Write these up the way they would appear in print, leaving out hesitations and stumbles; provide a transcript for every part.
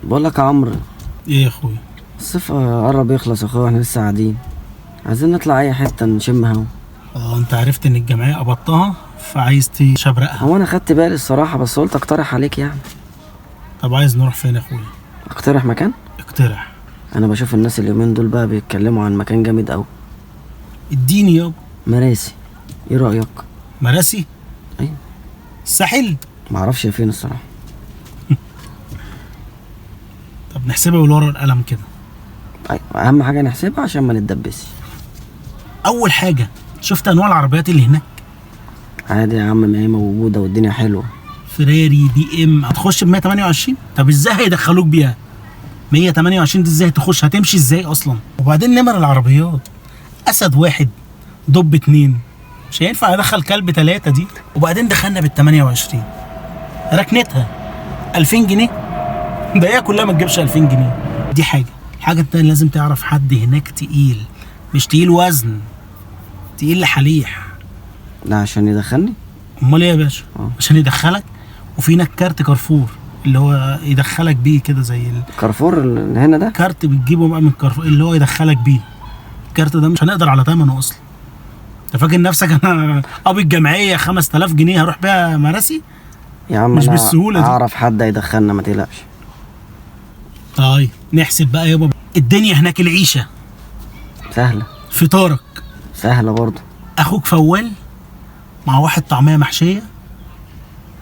بقول لك يا عمرو. ايه يا اخويا؟ الصيف قرب يخلص يا اخويا، احنا لسه قاعدين، عايزين نطلع اي حتة نشم هوا. اه انت عرفت ان الجمعية قبضتها فعايز تشبرقها. هو انا خدت بالي الصراحة، بس قلت اقترح عليك يعني. طب عايز نروح فين يا اخويا؟ اقترح مكان؟ اقترح. انا بشوف الناس اليومين دول بقى بيتكلموا عن مكان جامد قوي. اديني يابا. مراسي، ايه رايك؟ مراسي؟ ايوه. الساحل؟ معرفش فين الصراحة. طب نحسبها بالورقة والقلم كده. أيوة. اهم حاجة نحسبها عشان ما نتدبسش. اول حاجة، شفت انواع العربيات اللي هناك؟ عادي يا عم، ما هي موجودة والدنيا حلوة. فيراري، بي ام، هتخش ب 128؟ طب ازاي هيدخلوك بيها 128 دي؟ ازاي تخش؟ هتمشي ازاي اصلا؟ وبعدين نمر العربيات، اسد واحد، دب اتنين، مش هينفع ادخل كلب تلاتة دي. وبعدين دخلنا بال 28، ركنتها 2000 جنيه، ده هي كلها ما تجيبش 2000 جنيه. دي حاجة. الحاجة التانية، لازم تعرف حد هناك تقيل، مش تقيل وزن، تقيل لحليح. ده عشان يدخلني؟ امال ايه يا باشا؟ عشان يدخلك. وفي هناك كارت كارفور اللي هو يدخلك بيه كده، زي كارفور اللي هنا ده؟ كارت بتجيبه بقى من كارفور اللي هو يدخلك بيه. الكارت ده مش هنقدر على ثمنه اصلا. انت فاكر نفسك انا قابض الجمعية 5000 جنيه هروح بيها مراسي؟ يا عم مش أنا بالسهولة دي. اعرف حد هيدخلنا، ما تقلقش. طيب نحسب بقى يابا. الدنيا هناك العيشة سهلة، فطارك سهلة برضه. اخوك فوال مع واحد طعميه محشيه،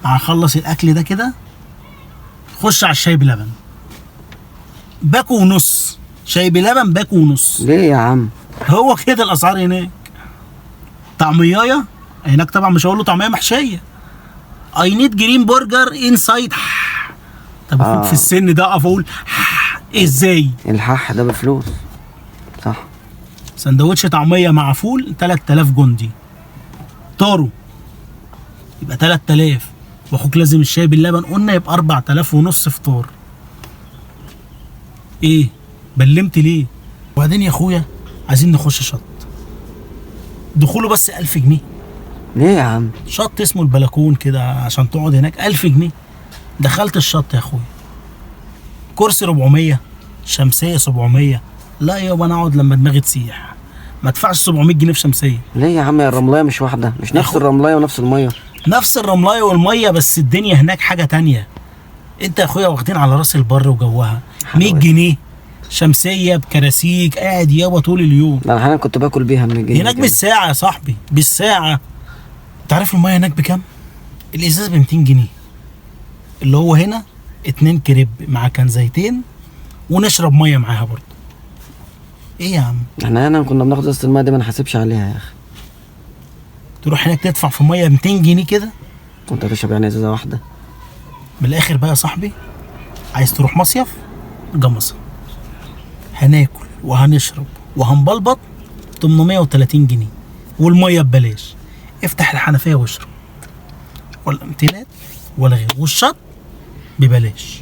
مع خلص الاكل ده كده خش على الشاي بلبن، باكو ونص شاي بلبن، باكو ونص. ليه يا عم؟ هو كده الاسعار هناك. طعميايه هناك طبعا مش هقول له طعميه محشيه، I need green burger inside. طب اخوك في السن ده اقف اقول ازاي؟ الحح ده بفلوس، صح؟ سندوتش طعميه مع فول 3000 جندي، طارو يبقى 3000، واخوك لازم الشاي باللبن قلنا يبقى 4000 ونص فطار. ايه بلمت ليه؟ وبعدين يا اخويا عايزين نخش شط، دخوله بس 1000 جنيه. ليه يا عم؟ شط اسمه البلكون كده عشان تقعد هناك 1000 جنيه. دخلت الشط يا اخويا، كرسي 400، شمسية 700. لا يابا انا اقعد لما دماغي تسيح، ما ادفعش 700 جنيه في شمسية. ليه يا عم؟ يا الرملايه مش واحدة؟ مش نفس الرملايه ونفس المية؟ نفس الرملايه والمية، بس الدنيا هناك حاجة تانية. انت يا اخويا واخدين على راس البر وجوها. 100 جنيه شمسية بكراسيك، قاعد يابا طول اليوم. ده انا احيانا كنت باكل بيها من الجنيه هناك كده. بالساعة يا صاحبي، بالساعة. انت عارف المية هناك بكام؟ الازاز ب 200 جنيه، اللي هو هنا 2 كريب مع كنزيتين ونشرب مية معاها برضه. ايه يا عم؟ احنا هنا كنا بناخد ازازة المية دي ما نحاسبش عليها يا اخي. تروح هناك تدفع في مية 200 جنيه كده؟ وانت هتشرب يعني ازازة واحدة؟ من الاخر بقى يا صاحبي، عايز تروح مصيف؟ جمصه. هناكل وهنشرب وهنبلبط 830 جنيه والمية ببلاش. افتح الحنفية واشرب، ولا امتينات ولا غيره، والشط ببلاش.